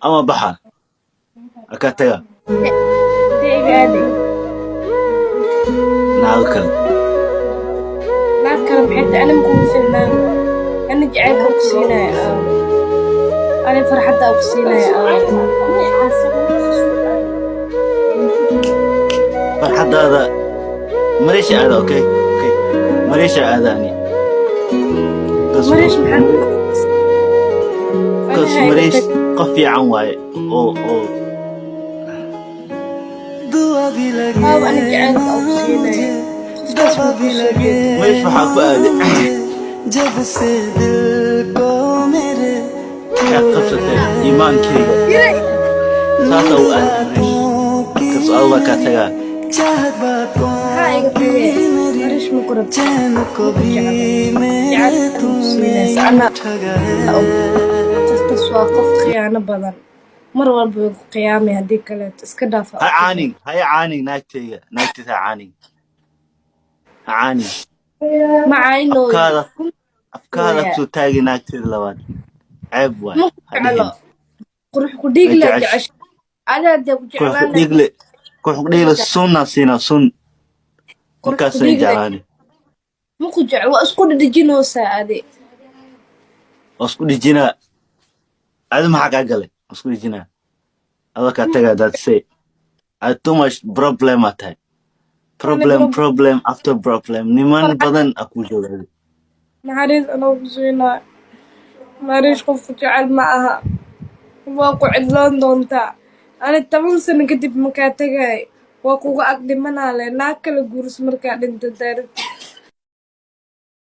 Ama baxa akaa taga. Intee iga aaday? Naago kale. Naag kale maxay tahay? Ani makugu filnaan? Ani jacaylka ku siinaya aawo? Ani farxadda ku siinaya aawo? Farxaddaada Mareesha aada. Okay, Mareesha aada ani. Marish maxaa? Because Mareesh qof fiican waaye oo Aawo, ani jacaylka ku siinaya, qofkaas ma ku soo jeedo. Mareesh waxaa ku aaday, waxay qabsatay iimaankeyga, saasaa u aaday Mareesh. Markaas adigaa kaa tagaa. Maxaa iga tagay? Marish ma ku rabto, ma ku jecla. Jacaylka ku siinaysa ana og. Qofkaas waa qof khiyaano badan, mar walba way ku qiyaamay. Haddii kaleeto iska dhaafa. Ha caanin, ha caanin naagteyga, naagtiis ha caanin, ha caanin. Ma caynooyo. Afkaada kusoo taagi naagteeda labaad, ceeb waay. Ma ku Ha jeclo. dhihin. Qurux ku dhiigle. Way jecesha. Jecesha adaa dee ku Qurux ku jeclaanay. dhiigle, qurux ku dhiigle, sunna siina sun. Qurux ku Markaasay dhiigle. jeclaani. Ma ku jeclo, waa isku dhedhejinoosaa adi. Waa isku dhijinaa? Adi maxaa kaa galay? Waa isku dhijinaa, adoo kaa tagaa. That's it. Adi too much problem aa tahay, problem, problem after problem. Niman badan aa kuu jooga adi. Naxariis anoo ku siinaayo, Marish qofku jecel ma aha, waa ku cidloon doontaa. Ani 10 sano kadib makaa tagay, waa kuga ag dhimanaa le. Naag kala guurso markaa dhinta daarid.